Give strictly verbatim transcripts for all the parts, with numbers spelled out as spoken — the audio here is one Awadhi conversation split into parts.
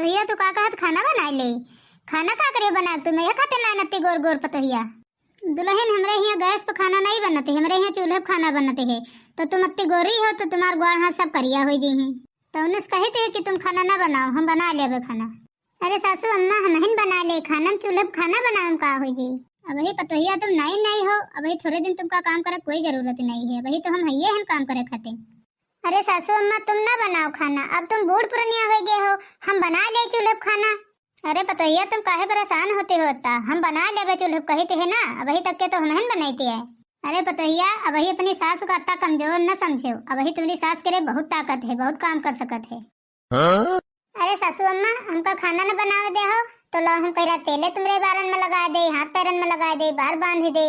पतोहिया, तू का कहत, खाना बनाए ले? खाना का करे बनाए? तू मेरे खातिर लाइन अत्ती गोर गोर पतोहिया। दुलहिन, हमरे हियाँ गैस पे खाना नहीं बनत है, हमरे हियाँ चूल्हे पे खाना बनत है। तो तुम अत्ती गोरी हो तो तुम्हार गोड़ हाथ सब करिया होइ जइहीं। तो उन्हें कहित है कि तुम खाना ना बनाओ, हम बनाए लेबे खाना। अरे सासू अम्मा, हमहिन बनाए ले खाना, हम चूल्हे पे खाना बनाओ, हम का होइ जाई? अबही पतोहिया तुम नई नई हो, अबही थोड़े दिन तुमका काम करे कोई जरूरत नहीं है, अबही तो हम हइये हन काम करे खातिर। अरे सासू अम्मा, तुम ना बनाओ खाना, अब तुम बूढ़ पुरनिया होइ गए हो, हम बनाए ले चूल्हे पे खाना। अरे पतोहिया, तुम काहे परेशान होते हो अत्ता? हम बनाए लेबे चूल्हे पे कहित है ना, अबही तक के तो हमहिन बनइते है। अरे पतोहिया, अबही अपनी सासू का अत्ता कमजोर न समझो, अबही तुम्हरी सास के रे बहुत ताकत है, बहुत काम कर सकत है। हाँ? अरे सासू अम्मा, हमका खाना न बनावे दे हो, तो लो हम कहिरा तेले तुम्हरे बारन में लगाए दे, हाथ पैरन में लगाए दे, बार बांध दे।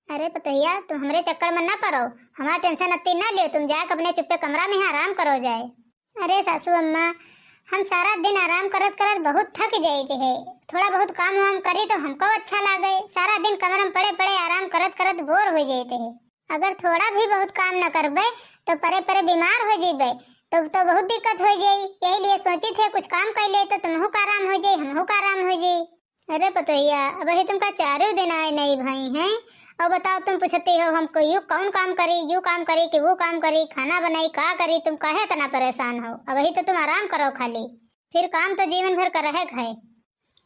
अरे पतोहिया, तुम हमरे चक्कर में ना पड़ो, हमार tension अत्ती ना लियो, तुम जाके अपने चुप्पे कमरा में ही आराम करो जाए। अरे सासू अम्मा, हम सारा दिन आराम करत करत बहुत थक जाइत है, थोड़ा बहुत काम वाम करी तो हमको अच्छा लागे, सारा दिन कमरा में पड़े पड़े आराम करत करत bore होइ जाइत है। अगर थोड़ा भी बहुत काम न करबे तो परे परे बीमार होइ जइबे, तो, तो बहुत दिक्कत होइ जाई। यही लिए सोचित है कुछ काम कर ले तो तुमहू का आराम होइ जाई, हमहू का आराम होइ जाई। अरे पतोहिया, अबही तुमका चारू दिन आए नहीं भई हैं, और बताओ तुम पूछती हो हमको यू कौन काम करी, यू काम करी कि वो काम करी, खाना बनाई का करी, तुम काहे इतना परेशान हो? अबही तो तुम आराम करो खाली, फिर काम तो जीवन भर का रहे है।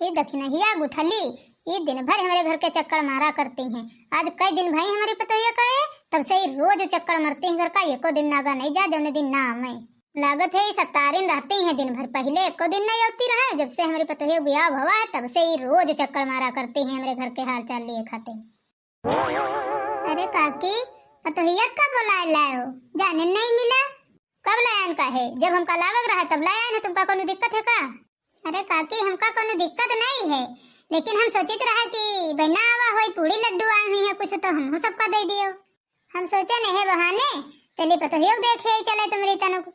ये दखिनहिया गुठली, ये दिन भर हमरे घर के चक्कर मारा करती हैं। आज कई दिन भई हमरी पतोहिया का है, तब से ही रोज चक्कर मारती हैं घर का, एको दिन नागा नहीं जा, जौने दिन ना आवे। लागत है, ये सतारिन रहती हैं दिन भर, पहिले एको दिन नहीं आती रहे, जब से हमरी पतोहिया बियाह भवा है, तब से ही रोज चक्कर मारा करती हैं हमरे घर के हाल चाल लिए खातिर। अरे काकी, पतोहिया का बोलाए लायो? जाने नहीं मिला। कब लायन का है? जब हमका लावे के रहा तब लायन है, तुमका कोनो दिक्कत है का? अरे काकी, हमका कोनो दिक्कत नहीं है, लेकिन हम सोचित रहा कि बहना आवा होई, पूड़ी लड्डू आए हुई है कुछ, तो हमहू सबका दे दियो। हम सोचे नहीं है बहाने चली पतोहियो के देखे आई चले तुम्हरी तनुक।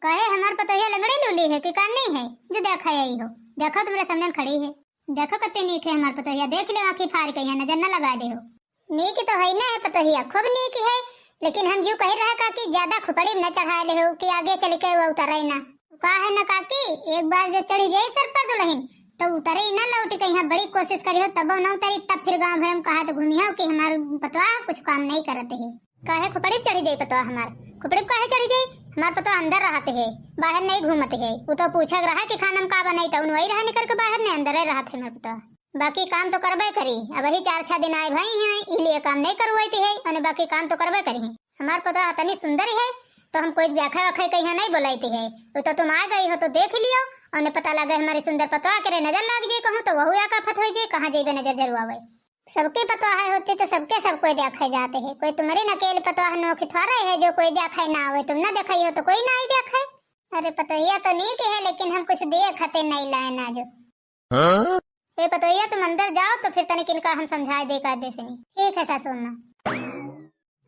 कहे हमार पतोहिया लंगड़ी लूली है कि कानी है, जो देखा आई हो। देखो तुम्हरे सामने खड़ी है। देखो कत्ती नीक है हमार पतोहिया, देख ले आँखी फार के यहाँ नजर न लगा दे हो। नीक तो है ना है पतोहिया, खूब नीक है, लेकिन हम यूँ कही रहा काकी ज्यादा खुपड़ी में न चढ़ाए ले हो कि आगे चल के वो उतरे ना। का है ना काकी, एक बार जो चढ़ जाए सर पर दुलहिन, तो उतरे ही ना लौट के यहाँ बड़ी कोशिश करी हो, तबो न उतरी, तब फिर गाँव भर में कहा तो घूमी हो कि हमार पतोह कुछ काम नहीं करते है। काहे खुपड़ी पे चढ़ी जाई पतोह हमार? खुपड़ी पे काहे चढ़ी जाई? हमार पतोह अंदर रहत है, बाहर नहीं घूमत है। उ तो पूछे के रहा कि खाना में का बनाई, तो उन वही रहा निकर के बाहर नहीं, अंदर रहत है हमार पतोह। बाकी काम तो करबे करी, अबही चार छह दिन आए भई हैं, ई लिए काम नहीं करवाई है, उन्हें बाकी काम तो करबे करी। हमार पतोह इतनी सुंदर है, तो हम कोई देखे वखे कहीं नहीं बोलाई है। वो तो तुम आ गई हो तो देख लियो, उन्हें पता लगे हमारी सुंदर पतोह के रे नजर लाग जाए कहूँ तो वहू या का फत हो जाए, कहाँ जाइबे नजर जरुआवे। सबके पतोह होते तो सबके सब कोई देखे जाते है, कोई तुम्हारी नकेल पतोह नोखी थोड़े है जो कोई देखे ना आवे, तुम ना देखाई हो तो कोई ना ही देखे। अरे पतोहिया तो नीक है, लेकिन हम कुछ देखते नहीं लाए ना जो। हाँ? ए पतोहिया, तुम अंदर जाओ तो फिर तनिक इनका हम समझाए दे का दे सनी। ठीक है सासू अम्मा।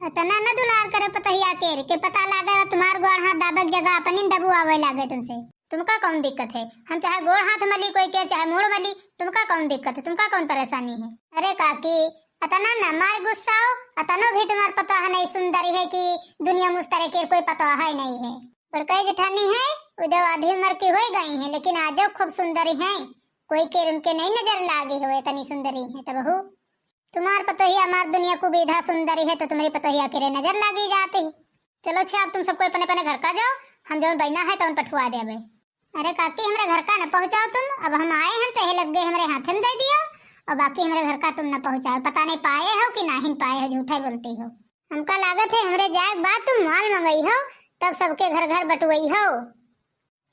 इतना न दुलार करे पतोहिया के, के पता लागे और तुम्हार गोड़ हाथ दाबे के जगह अपनी दबुआवे लागे तुमसे। तुमका कौन दिक्कत है? हम चाहे गोड़ हाथ मली कोई के, चाहे मूड़ मली, तुमका कौन दिक्कत है? तुमका कौन परेशानी है? अरे काकी, अतना न मार गुस्साओ, अतनो भी तुम्हार पतोह नहीं सुंदरी है कि दुनिया मुस्तर के कोई पतोह है नहीं है। बड़काई जेठानी है, उदो आधी उम्र की हो गई है, लेकिन आजो खूब सुंदरी है। कोई के उनके नहीं नजर लागी हो, इतनी सुंदरी है तब हो। तुम्हार पतोहिया हमार दुनिया को बीधा सुंदरी है, तो तुम्हारी पतोहिया के रे नजर लागी जाती है। चलो अच्छा, अब तुम सबको अपने अपने घर का जाओ, हम जौन बहना है तो उन पठुआ देबे। अरे काकी, हमरे घर का न पहुँचाओ तुम, अब हम आए हैं तो यही लग गए हमरे हाथ में दे दियो, और बाकी हमरे घर का तुम न पहुँचाओ। पता नहीं पाए हो कि नाहीं पाए हो, झूठा बोलती हो। हमका लागत है हमरे जाए के बाद तुम माल मंगई हो, तब सबके घर घर बटुआई हो।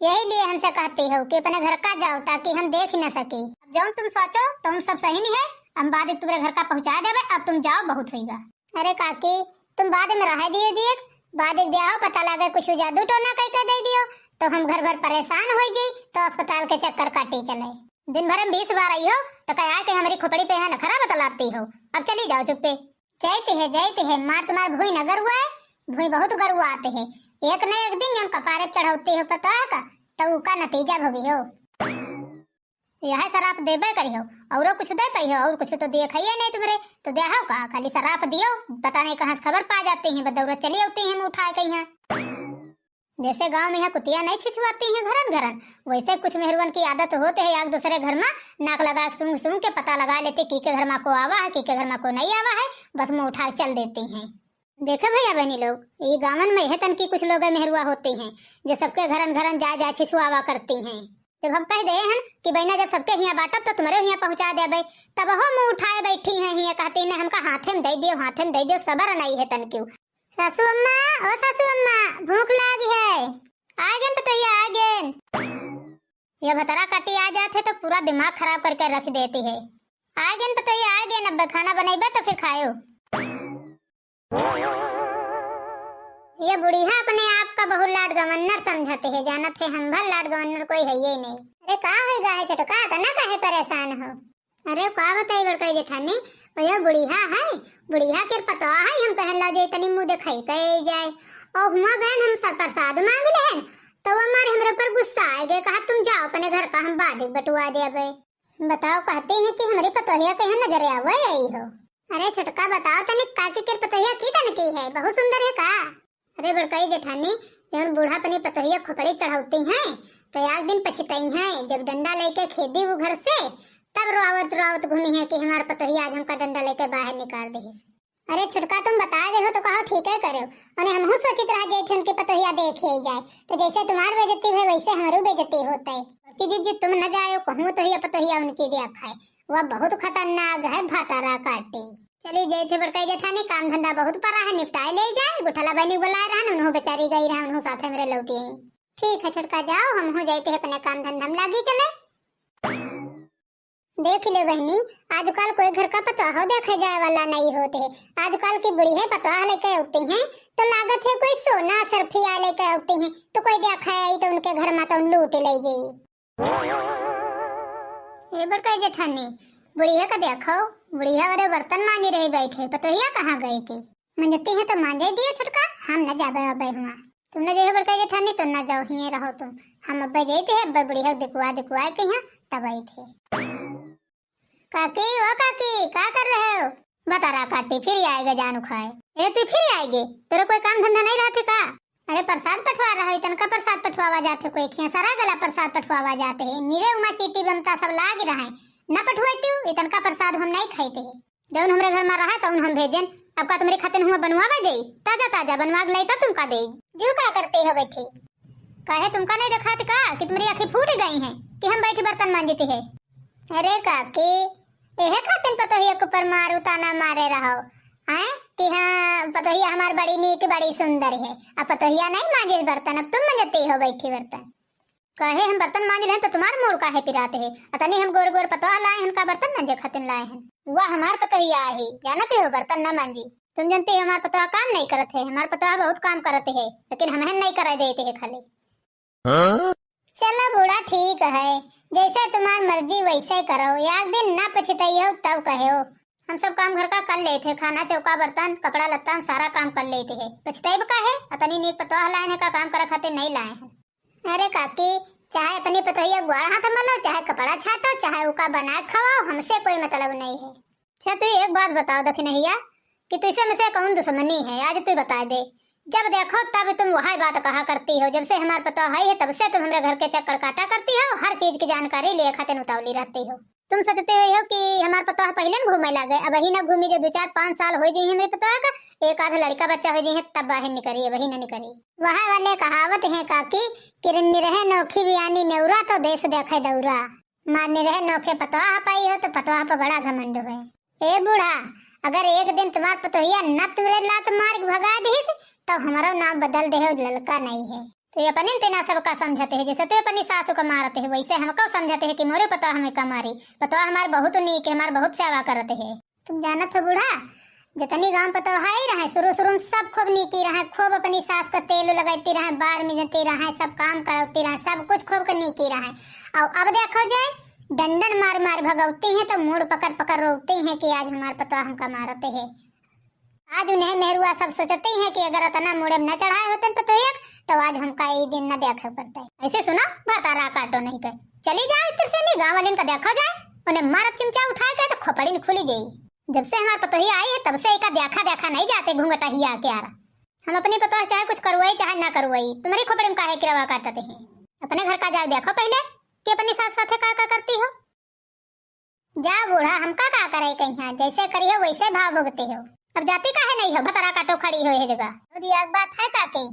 यही लिए हमसे कहती हो कि अपने घर का जाओ ताकि हम देख न सके। अब जौन तुम सोचो तो हम सब सही नहीं है, हम बाद में तुम्हारे घर का पहुँचा देबे, अब तुम जाओ, बहुत होइगा। अरे काकी, तुम बाद में रह दियो दिए, बाद में दिया हो पता लगे कुछ जादू टोना कह के दे दियो, तो हम घर भर परेशान हो जी, तो अस्पताल के चक्कर काटी चले। दिन भर में बीस बार आई हो, तो कह आके हमारी खोपड़ी पे है नखरा बतलाती हो। अब चली जाओ चुप्पे। जाते है, जाते है, मार तुम्हार भुई न गरुआ है, भुई बहुत गरुआ आते है। एक न एक दिन जौन कपारे चढ़ौती हो पतोह का, तो उका नतीजा भोगी हो। यह सराप देबे करी हो, औरो कुछ दे पाई हो, और कुछ तो दिए खाइए नहीं तुम्हारे, तो दे हो का, खाली सराप दियो, पता नहीं कहाँ से खबर पा जाते हैं, बदौरत चली आती हैं मुँह उठाए कहीं। जैसे गाँव में यहाँ कुतिया नहीं छिछुआती हैं घरन घरन, वैसे कुछ मेहरुअन की आदत होत है, एक दूसरे घर मा नाक लगा के सूंघ सूंघ के पता लगा लेते, की के घर मा को आवा है, की के घर मा को नहीं आवा है। बस मुँह उठा के चल देती हैं। देखे भैया बहनी लोग, ये गाँवन में यह तन की कुछ लोग मेहरुआ होती हैं, जो सबके घरन घरन जाए जाए छिछुआवा करती हैं। जब हम कह दे हन कि बहिना, जब सबके हियाँ बाँटब तो तुम्हरे हियाँ पहुँचा देबे, तब हो मुँह उठाए बैठी हैं हियाँ, कहती, "नहीं, हमका हाथे में दे दियो, हाथे में दे दियो, सबर नहीं है तन क्यों।" सासू अम्मा, ओ सासू अम्मा, भूख लागी है। आ गेन पतोहिया, आ गेन। ये भतरा काटी आ जात है तो पूरा दिमाग खराब करके रख देती है। आ गेन पतोहिया, आ गेन, अब खाना बनैबे तो फिर खायो। ये बुढ़िया अपने आप का बहुत लाड गवर्नर समझत है, जानत है हम भर लाड गवर्नर कोई है ही नहीं। अरे का होई गा है छोटका, इतना काहे परेशान हो? अरे का बताई बड़काई जेठानी, वो ये बुढ़िया है, बुढ़िया के पतोह है, हम कहन ला जे तनी मुँह देखाई के जाए। और हुआ गए हम सब प्रसाद मांग लेहन, तो वो हमारे हमरे ऊपर गुस्सा आ गए, कहा, "तुम जाओ अपने घर का, हम बाद में बटुआ देबे।" बताओ, कहती हैं कि हमरी पतोहिया के यहाँ नजर आवे आई हो। अरे छोटका, बताओ तनिक, काकी के पतोहिया की तन की है, बहुत सुंदर है का? अरे बड़काई जेठानी, जौन बूढ़ा अपनी पतोहिया खोपड़ी चढ़ौती हैं, तो एक दिन पछताई हैं, जब डंडा लेके खेदी वो घर से, तब रोआवत रोआवत घूमी है कि हमार पतोहिया आज हमका डंडा लेके बाहर निकाल दे। अरे छोटका, तुम बता दे हो तो कहो ठीक है करो, उन्हें हमहू सोचित रह जाए थे उनकी पतोहिया देख ही जाए, तो जैसे तुम्हार बेइज्जती हुए वैसे हमारू बेइज्जती होते। कि जिज्जी तुम न जायो कहूँ तो ये पतोहिया उनकी देख है, वह बहुत खतरनाक है, भातारा काटी। चली जाए थे बड़काई जेठानी, काम धंधा बहुत परा है, निपटाए ले जाए। गुठला बहनी बुलाए रहन, उन्हों बेचारी गई रहन, उन्हों साथे मेरे लौटी आई। ठीक है छोटका, जाओ, हम हो जाते हैं अपने काम धंधा में लागी चले। देख ले बहनी, आजकल कोई घर का पतोह देखे जाए वाला नहीं होते है। आजकल की बुढ़िया पतोह लेके आती हैं तो लागत है कोई सोना सरफिया लेके आती हैं, तो कोई देखा आई तो उनके घर में तो लूट ले जाई। ए बड़काई जेठानी, बुढ़िया का देखो, बुढ़िया वाले बर्तन मांजी रही बैठे, पतोहिया कहाँ गई की? मंजती है तो मांजे दियो छोटका, हम न जाबे अबे हुआ। तुम न जइहो बड़काई जेठानी, तुम न जाओ, हिये रहो तुम। हम अब्बे जाइत है, अब्बे बुढ़िया दिखवा दिखवाए के यहाँ तब आइत है। काकी, ओ काकी, का कर रहे हो? बतारा काटी, फिर आएगा जानू खाए। ए, तू फिर आएगे? तेरे कोई काम धंधा नहीं रहते का? अरे प्रसाद पठवा रहा है, इतनका प्रसाद पठवावा जाते कोई खिया, सारा गला प्रसाद पठवावा जाते है। निरे उमा चीटी बमता सब लाग रहा है, न पठवाती हूँ, इतनका प्रसाद हम नहीं खाते है। जौन हमरे घर में रहा तौन हम भेजेन। अब का तुम्हरे खातिर हुआ बनवावे जाई? ताजा ताजा बनवा के लाई तब तुमका देई। जो का करते हो बैठी? काहे तुमका नहीं देखात का कि तुम्हरी आँखी फूट गई हैं कि हम बैठी बर्तन मांजती है? अरे काकी, एहे खातिर पतोहिया के ऊपर मारू ताना मारे रहो, हैं? कि हाँ, पतोहिया हमार बड़ी नीक, बड़ी सुंदर है। अब पतोहिया नहीं मांजे बर्तन, अब तुम मंजती हो बैठी बर्तन। कहे हम बर्तन मांज रहे तो तुम्हार मूड़ काहे पिरात है? अतनी हम गोर गोर पतोह लाए हन का बर्तन मांजे खातिर लाए हन? वह हमार पतोहिया आही, जानते हो बर्तन न मांजी। तुम जानते हो हमार पतोह काम नहीं करत है, हमार पतोह बहुत काम करत है, लेकिन हमहन नहीं करे देते है खाली। हाँ? चलो बूढ़ा ठीक है, जैसे तुम्हार मर्जी वैसे करो, एक दिन ना पछताई हो तब कहो। हम सब काम घर का कर लेते हैं, खाना चौका बर्तन कपड़ा लत्ता हम सारा काम कर लेते हैं, पछताइब काहे? अतनी नीक पतोह लाइन है का काम करे खातिर नहीं लाए हैं। अरे काकी, चाहे अपनी पतोहिया ग्वाड़ हाथ मलो, चाहे कपड़ा छाटो, चाहे उका बना के खवाओ, हमसे कोई मतलब नहीं है। अच्छा तू एक बात बताओ दखिनहिया, कि तुझसे मुझसे कौन दुश्मनी है, आज तू बता दे। जब देखो तब तुम वही बात कहा करती हो, जब से हमार पतोह आई है तब से तुम हमरे घर के चक्कर काटा करती हो, हर चीज की जानकारी लिए खातिर उतावली रहती हो। तुम सोचते हो कि हमार पतोह पहिले न घूमे लागे, अबही न घूमी, जे दो चार पाँच साल हो जाई हमरे पतोह का, एक आध लड़का बच्चा हो जाई है, तब बाहर निकरी, अबही न निकरी। वह वाले कहावत है काकी, कि निरहे नोखी बियानी नेउरा तो देश देखे दौरा। मार निरहे नोखे पतोह पाई हो तो पतोह पर बड़ा घमंड हुए। ए बूढ़ा, अगर एक दिन तुम्हार पतोहिया न तुरे लात मार के भगा दिहिस, तो हमारो नाम बदल दे हो, ललका नहीं है। तो ये अपनी तेना सबका समझते है, जैसे तो अपनी सासू का मारते है, वैसे हमको समझते है कि मोरे पतोह हमें का मारी। पतोह हमार बहुत नीक है, हमार बहुत सेवा करते है। तुम जानत हो बूढ़ा, जितनी गांव पतोह आई रहे, शुरू शुरू में सब खूब नीकी रहे, खूब अपनी सास का तेल लगती रहे, बार में जती रहे, सब काम करती रहे, सब कुछ खूब के नीकी रहे। और अब देखो जे डंडन मार मार भगवती हैं तो मूड़ पकड़ पकड़ रोती हैं कि आज हमार पतोह हमका मारते है। आज उन्हें मेहरुआ सब सोचते हैं कि अगर अतना मूड़े में न चढ़ाए होते पतोहिया तो आज हमका यही दिन न देखे पड़ते। ऐसे सुना, भातारा काटो नहीं कर, चली जाओ इधर से, नहीं गाँव वाले का देखो जाए, उन्हें मारब चिमचा उठाए के तो खोपड़ी न खुली जाई। जब से हमार पतोहिया आई है तब से एका देखा देखा नहीं जाते घूंघट हिया के आरा। हम अपनी पतोह चाहे कुछ करवाई चाहे ना करवाई, तुम्हरी खोपड़ी में काहे किरवा काटत हैं? अपने घर का जाके देखो पहिले कि अपनी सास साथे का का करती हो। जा बूढ़ा, हमका का करे कहिया, जैसे करी हो वैसे भाव भुगते हो। अब जाती काहे नहीं हो, भतरा काटो खड़ी हो यह जगह। और यह बात है काकी,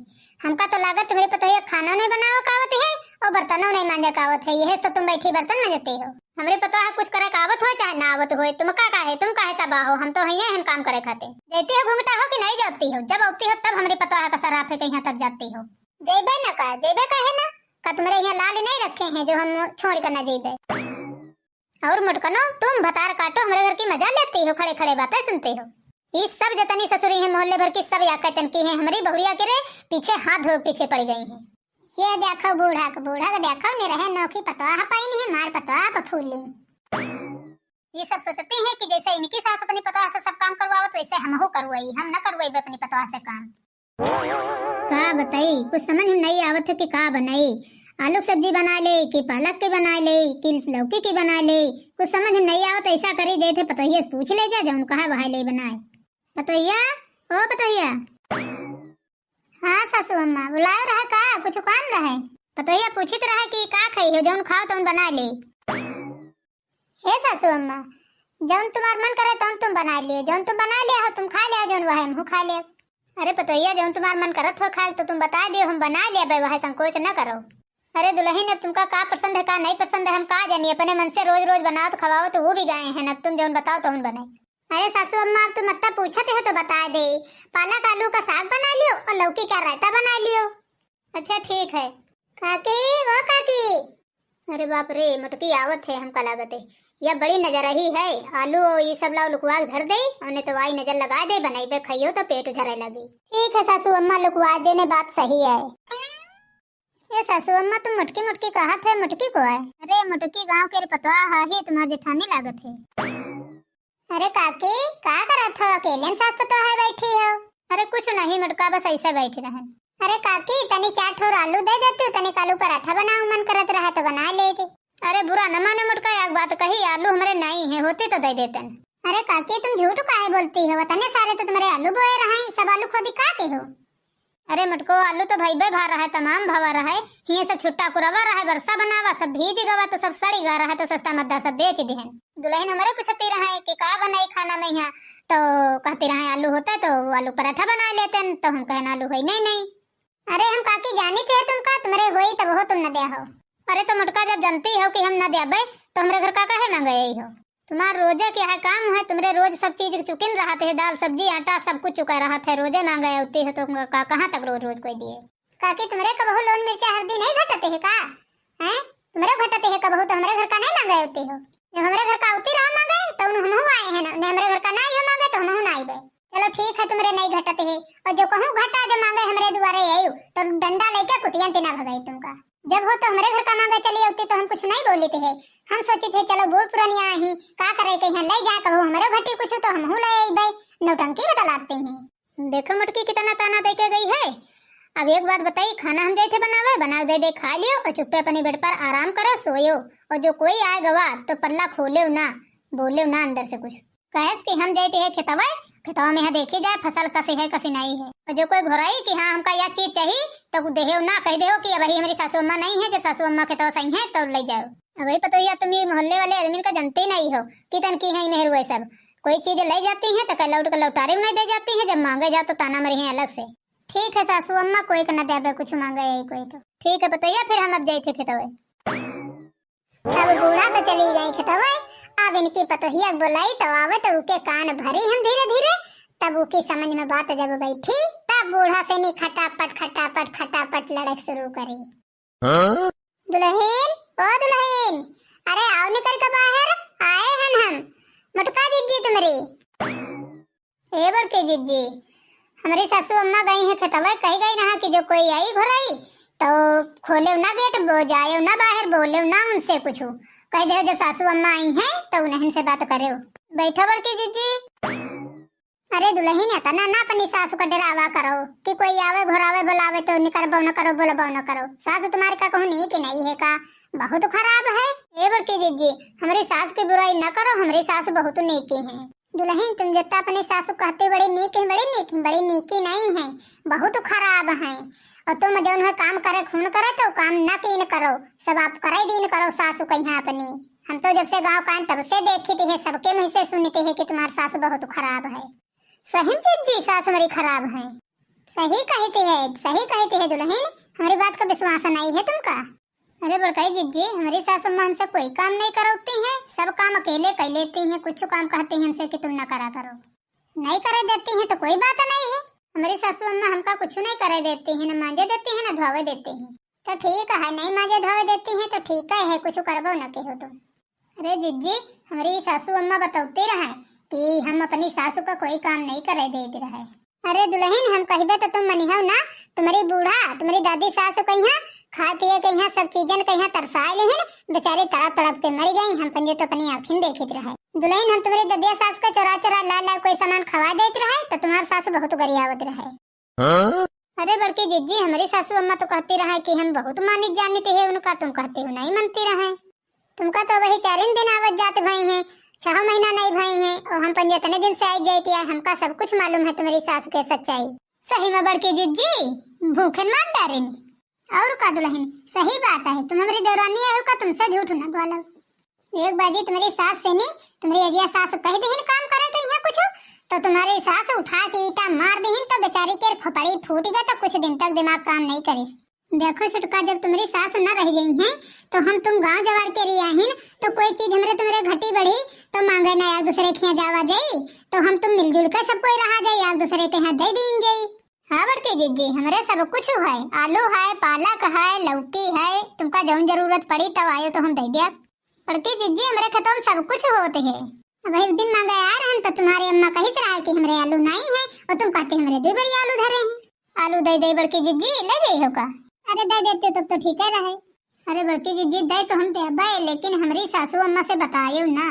हमका तो लागत तुम्हरी पतोहिया खाना नहीं बनावे का आवत है और बर्तनों नहीं मांजे का आवत है, यह तो तुम बैठी बर्तन मांजते हो। हमरे पतोह कुछ करे का आवत हो चाहे ना आवत हो, तुम का काहे, तुम काहे तबाह हो, हम तो हइये हन काम करे खातिर। जैती हो घूंघटा हो कि नहीं जाती हो, जब आती हो तब हमरे पतोह का सराफे कहिया तब जाती हो। जैबे न का, जैबे काहे ना, का तुम्हरे यहाँ लाल नहीं रखे हैं जो हम छोड़ कर ना जैबे। और मोटकनो, तुम भतार काटो, हमरे घर की मजा लेती हो, खड़े खड़े बातें सुनते हो। ये सब जतनी ससुरी हैं मोहल्ले भर की, सब या कहतन की हैं, हमरी बहुरिया के रे पीछे हाथ धो पीछे पड़ गई हैं। ये देखो बूढ़ा के, बूढ़ा के देखो, निरहे नोखी पतोह पाइन है, मार पतोह पर फूली। ये सब सोचती हैं कि जैसे इनकी सास अपनी पतोह से सब काम करवावत, वैसे हमहू करवाई, हम न करवाई अपनी पतोह से काम। का बताई, कुछ समझ में नहीं आवत है कि का बनाई। आलू की सब्जी बना ले कि पालक की बना ले कि लौकी की बना ले, कुछ समझ में नहीं आवत। ऐसा करी जैसे पतोहिया से पूछ ले जा, जौन कहा वही ले बनाए। पतोहिया, ओ पतोहिया। हाँ सासू अम्मा, बुलायो रहे का, कुछ काम रहे? पतोहिया पूछित रहे कि का खाई हो, जौन खाओ तौन बना ले। हे सासू अम्मा, जौन तुम्हार मन करे तौन तुम बना लियो, जौन तुम बना लिया हो तुम खा लिया, जौन वह हमहू खा लिया। अरे पतोहिया, जौन तुम्हार मन करत हो खाए तो तुम बता दियो, हम बना लिया बे, वह संकोच न करो। अरे दुलहिन, अब तुमका का पसंद है का नहीं पसंद है हम का जानी, अपने मन से रोज रोज बनाओ तो खवाओ तो वो भी गाए हैं, अब तुम जौन बताओ तौन बनाई। अरे सासू अम्मा, अब तुम अत्ता पूछत हो तो बता दे, पालक आलू का साग बना लियो और लौकी का रायता बना लियो। अच्छा ठीक है। काकी, ओ काकी। अरे बाप रे, मोटकी आवत है हमका लागत है। या बड़ी नजर रही है, आलू और ये सब लाओ लुकवा के धर दे, और नहीं तो आई नजर लगा दे, बनाइबे खाइयो तो पेट झरे लगी। ठीक है सासू अम्मा, लुकवा देने बात सही है। ये सासू अम्मा तुम मोटकी मोटकी कहत है, मोटकी को है? अरे मोटकी गाँव के रे पतवा है, ही तुम्हार जेठानी लागत है। अरे काकी, का करत हो? अकेले में सास पतोह है बैठी हो? अरे कुछ नहीं मोटका, बस ऐसे बैठी रहन। अरे काकी, तनी चार ठोर आलू दे देती, तनी आलू पराठा बनाऊ मन करत रहा तो बना लेते। अरे बुरा न माने मोटका, एक बात कही, आलू हमरे नहीं है, होती तो दे देतन। अरे काकी, तुम झूठ काहे बोलती हो? तने सारे तो तुम्हारे आलू बोए रहे, सब आलू खोदी का के हो? अरे मोटको, आलू तो भइबे भा रहे, तमाम भवा रहे, हिये सब छुट्टा कुरवा रहे, बरसा बनावा, सब भीज गवा, तो सब सड़ी गा रहे, तो सस्ता मद्दा सब बेच दिहन। दुलहिन हमरे पूछती रहे कि का बनाई खाना में यहाँ, तो कहती रहे आलू होते तो आलू पराठा बना लेते, तो हम कहन आलू होई नहीं, नहीं। अरे हम काकी जानी थे तुमका, तुम्हरे होई तब हो तुम न दे हो। अरे तो मोटका, जब जानती हो कि हम न देबे तो हमरे घर का काहे मांगे आई हो? तुम्हार रोजे के है काम है, तुम्हरे रोज सब चीज चुकिन रहत है, दाल सब्जी आटा सब कुछ चुका रहत है, रोजे मांगे आती हो तो तुमका कहाँ तक रोज रोज कोई दिए? काकी तुम्हरे कबहू लोन मिर्चा हल्दी नहीं घटते है का? हैं? तुम्हरे घटते है कबहू तो हमरे घर का नहीं मांगे आती हो। जब हमरे घर का आती रहा मांगे तो उन हमहू आए हैं ना, ने हमरे घर का ना आइयो मांगे तो हमहू ना आइबे। चलो ठीक है, तुम्हरे नहीं घटत है, और जो कहूँ घटा जो मांगे हमरे दुआरे आयु तो डंडा लेके कुतियन तिना भगाई तुमका। जब हो तो हमरे घर का मांगे चली आती तो हम कुछ नहीं बोली थे, हम सोची थे चलो बूढ़ पुरानिया ही का करे कहीं ले जा कहू हमरे घटी कुछ तो हमहू ले आइबे, नौटंकी बतलाते हैं। देखो मोटकी कितना ताना दे के गई है। अब एक बात बताई, खाना हम जाए थे बनावे, बना दे दे खा लियो और चुप्पे अपनी बेड पर आराम करो सोयो, और जो कोई आए गवा तो पल्ला खोले ना, बोले ना अंदर से कुछ। कहेस कि हम जाते हैं खेतवा, खेतवा में यहाँ देखी जाए फसल कसी है कसी नहीं है। और जो कोई घोराई कि हाँ हमका यह चीज चाहिए तो देहो ना, कह देहो कि अबही हमारी सासू अम्मा नहीं है, जब सासू अम्मा खेतवा सही है तो ले जाओ। अबही पतोहिया तुम ये मोहल्ले वाले आदमी का जानते ही नहीं हो, कितन की है मेहरुए सब। कोई चीज ले जाती है तो कह लौट के लौटारे में नहीं दे जाती है, जब मांगे जाओ तो ताना मरी है अलग से। ठीक है सासू अम्मा, कोई के न देबे कुछ मांगे है कोई तो। ठीक है पतोहिया, फिर हम अब जाए थे खेतवा। अब बूढ़ा तो चली गई खेतवे, अब इनकी पतोहिया के बोलाई तो आवे तो उके कान भरी हम धीरे धीरे, तब उकी समझ में बात जब बैठी तब बूढ़ा से नी खटापट खटापट खटापट लड़क शुरू करी। हाँ? दुलहिन, ओ दुलहिन, अरे आओ निकल के बाहर, आए हन हम, मोटका जिज्जी तुम्हरी। ए बड़के जिज्जी, हमरी सासू अम्मा गई हैं खेतवे, कही गई रहा कि जो कोई आई घोराई तो खोले ना गेट, बो-, जाए ना बाहर, बोले ना उनसे कुछ। कह दे जब सासू अम्मा आई हैं तो उन्हें से बात करे। बैठो बड़के जिज्जी। अरे दुलहिन, इतना ना अपनी सासू का डरावा करो कि कोई आवे घोरावे बोलावे तो निकरबो न करो, बोलबो न करो। सासू तुम्हारी का कहूँ नीक नहीं है का, बहुत खराब है। ए बड़के जिज्जी, हमरी सास की बुराई न करो, हमरी सास बहुत नीक है। दुलहिन, तुम जितना अपनी सासू कहती बड़ी नीक है, बड़ी नीक है, बड़ी नीकी नहीं है, बहुत खराब है। और तुम जौन है काम करे खून करे तो काम न कीन करो, सब आप करे दीन करो सासू कहिया अपनी। हम तो जब से गाँव का आइन तब से देखित है, सबके मुँह से सुनित है कि तुम्हार सासू बहुत खराब है। सही में जिज्जी, सासू हमारी खराब है। सही कहती है, सही कहती है दुलहिन, हमारी बात का विश्वास नहीं है तुमका? अरे बड़काई जिज्जी, हमारी सासू अम्मा हमसे कोई काम नहीं करौती हैं, सब काम अकेले कर लेती हैं। कुछ काम कहती हैं हमसे कि तुम ना करा करो, नहीं करे देती हैं तो कोई बात नहीं है। हमारी सासू अम्मा हमका कुछ नहीं करे देती हैं, ना मांजे देती हैं ना धोवे देती हैं। तो ठीक है, नहीं मांजे धोवे देती हैं तो ठीक है, कुछ करबो न कहो तुम। अरे जिज्जी, हमारी सासू अम्मा बतौती रहे कि हम अपनी सासू का कोई काम नहीं करे देत रहे। अरे दुलहिन, हम कहिबे तो तुम मनिहौ ना। तुम्हारी बूढ़ा, तुम्हारी दादी सासू कहिया खाए पिए कहिया सब चीजन कहिया तरसाए लेहिन, बेचारी तड़प तड़प के मर गई, हम पंजे तो अपनी आँखिन देखित रहे। दुलहिन, हम तुम्हारी ददिया सास के चोरा चोरा ला ला कोई सामान खवा देत रहे तो तुम्हार सासू बहुत गरियावत रहे। हाँ? अरे बड़की जिज्जी, हमारी सासू अम्मा तो कहती रहे कि हम बहुत मानित जानित है उनका, तुम कहती हो नहीं मनती रहे। तुमका तो वही चारिन दिन आवत जात भई हैं, छह महीना नहीं भई हैं, और हम पंजे इतने दिन से आई जाती है, हमका सब कुछ मालूम है तुम्हारी सासू के सच्चाई। सही में बड़की जिज्जी, भूखन मार डारिन। और का दुलहिन, सही बात है, तुम हमारी देवरानी आयो का, तुमसे झूठ ना बोलो। एक बाजी तुम्हारी सास से नहीं, तुम्हारी अजिया सास कह देहिन काम करे कहिया कुछ, तो तुम्हारी सास उठा के ईटा मार देहिन तो बेचारी के खोपड़ी फूट गया, तो कुछ दिन तक दिमाग काम नहीं करिस। देखो छोटका, जब तुम्हारी सास न रह गई हैं, तो हम तुम गांव जवार के रियाहिन, तो कोई चीज हमरे तुम्हारे घटी बढ़ी, तो मांगे ना एक दूसरे के यहाँ जावा जाई, तो हम तुम मिलजुल के सब कोई रहा जाई, एक दूसरे के यहाँ दे दीन जाई। हाँ बड़की जिज्जी, हमरे सब कुछ है, आलू है, पालक है, लौकी है, तुमका जौन जरूरत पड़ी तब आयो तो हम दे दिया। बड़की जिज्जी, हमरे खेतों में सब कुछ होत है। अब एक दिन मांगे आए रहन तो तुम्हारी अम्मा कहित रहे कि हमरे आलू नहीं है, और तुम कहते हमरे दो बरी आलू धरे हैं। आलू दे दे बड़की जिज्जी, ले जाई हो का? अरे दे देते तब तो ठीक है रहे। अरे बड़की जिज्जी, दे तो हम देबे, लेकिन हमरी सासू अम्मा से बतायो ना।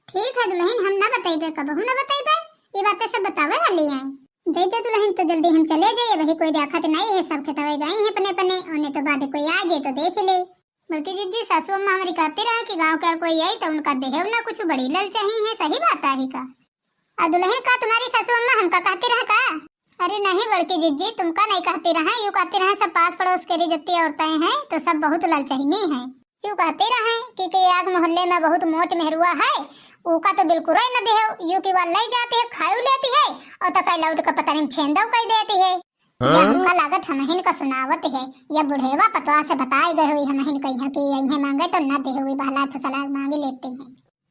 ठीक है दुलहिन, हम ना बतइबे, कबहू ना बतइबे, ये बातें सब बतावे वाली हैं। दे दे दुलहिन, तो जल्दी हम चले जाइए, वही कोई देखत नहीं है, सब खेतवे गई हैं अपने अपने, उन्हें तो बाद कोई आ जाए तो देख ले। बड़की जिज्जी, सासू अम्मा हमारी कहती रहे कि गाँव के कोई आई तो उनका देहेव ना कुछ, बड़ी ललचाही है, सही बात है का? और दुलहिन का तुम्हारी सासू अम्मा हमका कहती रहे का? अरे नहीं बड़की जिज्जी, तुमका नहीं कहती रहे, यूँ कहती रहे सब पास पड़ोस के रिजत्ती औरतें हैं तो सब बहुत ललचहिनी हैं। यूँ कहती रहे कि, कि एक मोहल्ले में बहुत मोट मेहरुआ है, ऊका तो बिल्कुल ही न देहो, यूँ की वाल ले जाती है, खायू लेती है और तकाई लौट के पता नहीं छेंदव कई देती है। या हाँ? हमका लागत हमहिन का सुनावत है, या बुढ़ेवा पतवा से बताई गए हुई हमहिन कहिया कि यही मांगे तो न दे हुई, बहला फुसला मांगी लेती है।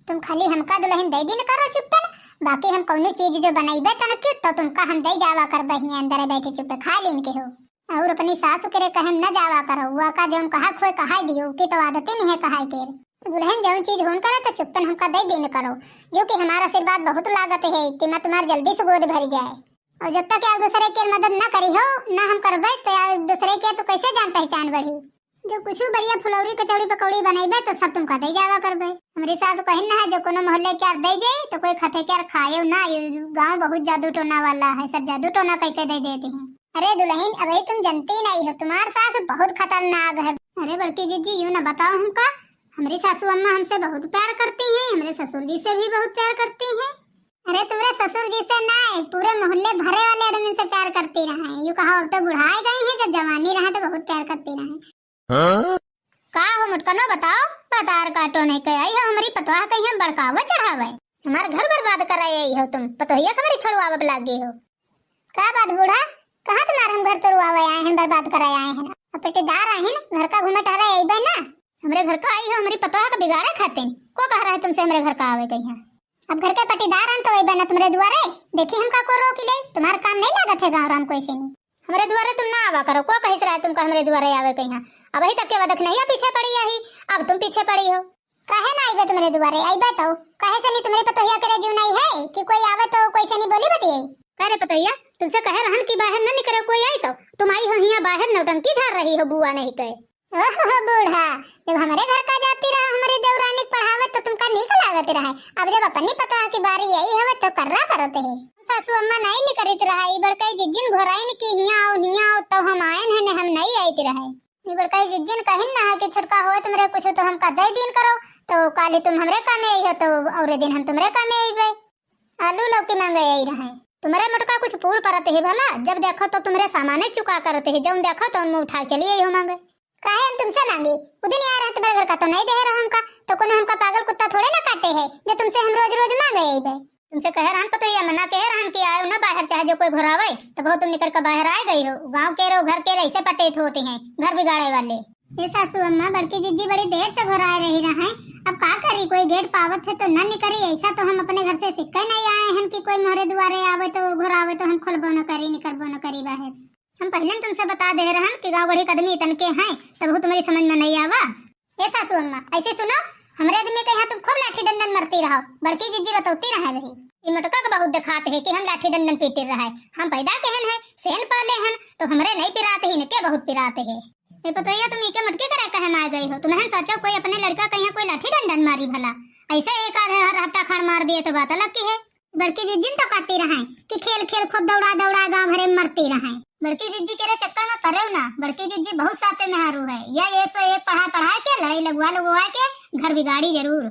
तुम खाली हमका दुलहिन दे दिन करो चुप्पन, बाकी हम कौनो चीज जो बनइबे तन की तो तुमका हम दे जावा करबे, ही अंदर बैठे चुप्पे खा लीन के हो। और अपनी सासु के रे कहन न जावा करो, वो का जौन कहा खोए कहा दियो, की तो आदत ही नहीं है कहाई के। दुलहिन जौन चीज होन करे तो चुप्पन हमका दे दिन करो, जो कि हमारा आशीर्वाद बहुत लागत है कि मैं तुम्हार जल्दी से गोद भर जाए। और जब तक एक दूसरे के मदद न करी हो, ना हम करबे, तो एक दूसरे के तो कैसे जान पहचान बढ़ी? जो कुछ बढ़िया फुलौरी, कचौड़ी, पकौड़ी बनइबे, तो सब तुमका दे जावा करबे। हमरी सास कहिन ना है, जो कोनो मोहल्ले के यार दे जाई, तो कोई खते के यार खाएव ना, ये गाँव बहुत जादू टोना वाला है, सब जादू टोना कह के दे देती हैं। अरे दुलहिन, अबे तुम जनती नहीं हो, तुम्हार सास बहुत खतरनाक है। अरे बड़की जिज्जी, यूँ ना बताओ हमका, हमरी सासू अम्मा हमसे बहुत प्यार करती हैं, हमरे ससुर जी से भी बहुत प्यार करती हैं। अरे तुम्हारे ससुर जी से ना, पूरे मोहल्ले भरे वाले आदमी से प्यार करती रहे। यूँ कहो, अब तो बुढ़ाए गई हैं, जब जवानी रहे तो बहुत प्यार करती रहे। हाँ? का हो मोटकनो, बताओ, पतार काटो नहीं के आई हो, हमरी पतवाह कहीं हम बड़कावे चढ़ावे, हमार घर बर्बाद कराए आई हो तुम, पतोहिया के हमरी छोड़वावे लागे हो। का बात बूढ़ा, कहाँ तुम्हार हम घर तोड़वावे आए हैं, बर्बाद कराए आए हैं? अब पट्टीदार आए हैं, घर का घूमे टहरे अइबे ना। हमरे घर का आई हो, हमरी पतोह का बिगाड़े खातिर। को कह रहा है तुमसे हमरे घर का आवे कहिया? अब घर के पट्टीदार आन तो अइबे ना तुम्हारे दुआरे, देखी हमका को रोक ले, तुम्हार काम नहीं लागत है गाँव राम कोई से नहीं। हमरे दुआरे तुम ना आवा करो, को कहिस रहा है तुमका हमरे दुआरे आवे कहिया? अब वही तक के वदक नहीं पीछे पड़ी आई, अब तुम पीछे पड़ी हो। काहे ना आइबे तुम्हारे दुआरे? आइबे तो। काहे से नहीं तुम्हारी पतोहिया के रे जीव नहीं है कि कोई आवे तो कोई से नहीं बोली बतियाई? का रे पतोहिया, तुमसे कहे रहन कि बाहर न निकरे कोई आई तो? तुम आई हो हियाँ बाहर नौटंकी झार रही हो बुआ नहीं कहे। ओहो बूढ़ा, जब हमरे घर का जाती रहा हमरी देवरानी के पढ़ावे तो तुमका नीक लागत रहे, अब जब अपनी पतोह की बारी आई हवे तो कर्रा करत है। सासू अम्मा नहीं निकरित रहा, ई बड़कई जिज्जिन घोराइन की हियाँ आओ, हियाँ आओ, तो हम आयन है ने हम नहीं आइत रहे। ई बड़कई जिज्जिन कहिन ना है कि छोटका होए तुमरे कुछ तो हमका दे दीन करो, तो काली तुम हमरे कामे आई हो तो और दिन हम तुमरे कामे आइबे। आलू लौकी मांगे आई रहे। तुम्हरे मोटका कुछ पूर परत ही भला, जब देखो तो तुम्हरे सामाने चुका करत ही, जौन देखो तौन मुंह उठा के चली आई हो मांगे। काहे हम तुमसे मांगी? उ दिन यार है तुम्हरे घर का तो नहीं दे रहा हमका, तो कोनो हमका पागल कुत्ता थोड़े ना काटे है, जो तुमसे हम रोज रोज मांगे आई बे। तुमसे कहे रहन पतोहिया, मना कहे रहन कि आयो ना बाहर, चाहे जो कोई घुरावे, तब हो तुम निकर के बाहर आ गई हो। गांव के रहो, घर के रहो, ऐसे पटेत होते हैं घर बिगाड़े वाले। ए सासू अम्मा, बड़की जिज्जी बड़ी देर से घुराए रही रहे, अब का करी, कोई गेट पावत है तो न निकरी, ऐसा तो हम अपने घर से सीख के नहीं आए हैं कि कोई मोहरे दुआरे आवे तो घुरावे तो हम खोलबो न करी, निकरबो न करी बाहर। हम पहले तुमसे बता दे रहन कि गाँव गढ़ी के आदमी इतन के हैं, तब हो तुम्हारी समझ में नहीं आवा। ए सासू अम्मा, ऐसे सुनो, हमरे आदमी के यहाँ तुम खूब लाठी डंडन मरती रहो, बड़की जिज्जी बतौती रहे रही। ई मोटका के बहुत दिखात है कि हम लाठी डंडन पीटे रहे। हम पैदा केहन है, सेन पाले हन, तो हमरे नहीं पिरात है, इनके बहुत पिरात है। ए पतोहिया, तुम इके मोटकी करे कहे मार गई हो? तुमहन सोचो कोई अपने लड़का के यहाँ कोई लाठी डंडन मारी भला? ऐसे एक आध हर हट्टा खाड़ मार दिए तो बात अलग की है। बड़की जिज्जी न तो कहती रहे कि खेल खेल खूब दौड़ा दौड़ा गाँव भरे में मरती रहे। बड़की जिज्जी के रे चक्कर में पड़े ना, बड़की जिज्जी बहुत साते मेहरू है। या एक सौ एक पढ़ा पढ़ा के, लड़ाई लगवा लगवा के घर बिगाड़ी जरूर।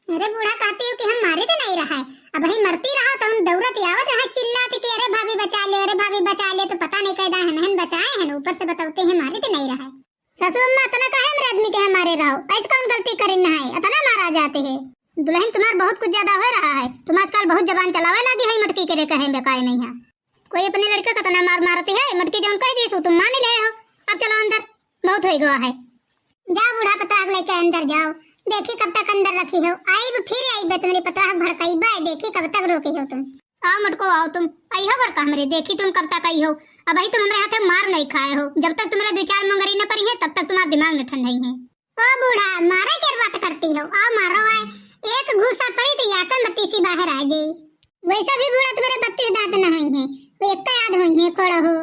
अरे बूढ़ा, कहती हो कि हम मारे तो नहीं रहा है, अब वही मरती रहा तो हम दौड़त आवत रहा चिल्लात कि अरे भाभी बचा ले, अरे भाभी बचा ले, तो पता नहीं कैदा हम हन बचाए हैं, ऊपर से बतौते हैं मारे तो नहीं रहा है। सासू अम्मा, इतना काहे हमरे आदमी के हमारे रहो? ऐसे कौन गलती करिन है, इतना मारा जाते है? दुल्हन, तुम्हार बहुत कुछ ज्यादा हो रहा है, तुम आजकल बहुत जबान चलावे लागी है, मटकी के रे कहे बेकाए नहीं है। कोई अपने लड़का का तना मार मारती है, मटकी जौन कह दी सो तुम मान ले हो। अब चलो अंदर, बहुत हो गवा है। जाओ बूढ़ा पतोह लेके अंदर जाओ, देखी कब तक अंदर रखी हो, आईब फिर आईब तुम्हारी पतोह भड़काईब, देखी कब तक रोकी हो तुम। आओ मोटको, आओ तुम, आई हो बड़का हमरे, देखी तुम कब तक आई हो। अब ही तुम हमरे हाथे मार नहीं खाए हो, जब तक तुम्हारे दो चार मुंगरी न पड़ी है तब तक तुम्हारा दिमाग न ठंडाई है। ओ बूढ़ा, मारे के बात करती हो, आओ मारो आए, एक घूसा पड़ी तो याकन बत्तीसी बाहर आ जाई। वैसे भी बूढ़ा तुम्हारे बत्तीस दांत न हुई है, वो एक याद हुई है, कोड़ा हो।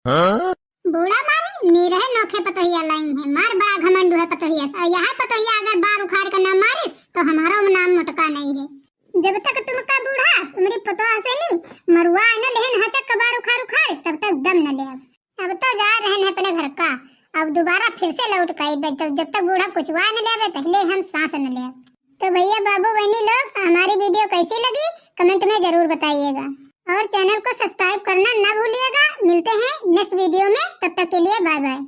हाँ? बूढ़ा मारे, नी रहे नोखे पतोहिया लाई है, मार बड़ा घमंडू है पतोहिया से, और यहाँ पतोहिया अगर बार उखाड़ के ना मारिस, तो हमारो नाम मोटका नहीं है। जब तक तुमका बूढ़ा, तुम्हारी पतोह से नी, मरुआ न लेहन हचक के बार उखाड़ उखाड़, तब तक दम न ले। अब तो जा रहन है अपने घर का, अब दोबारा फिर से लौट के आइबे, जब, जब तक बूढ़ा कुचवा न लेवे, पहले हम सांस न लेवे। तो भैया, बाबू, बहनी लोग, हमारी video कैसी लगी, comment में जरूर बताइएगा, और channel को subscribe करना ना भूलिएगा। मिलते हैं next video में, तब तक के लिए bye bye।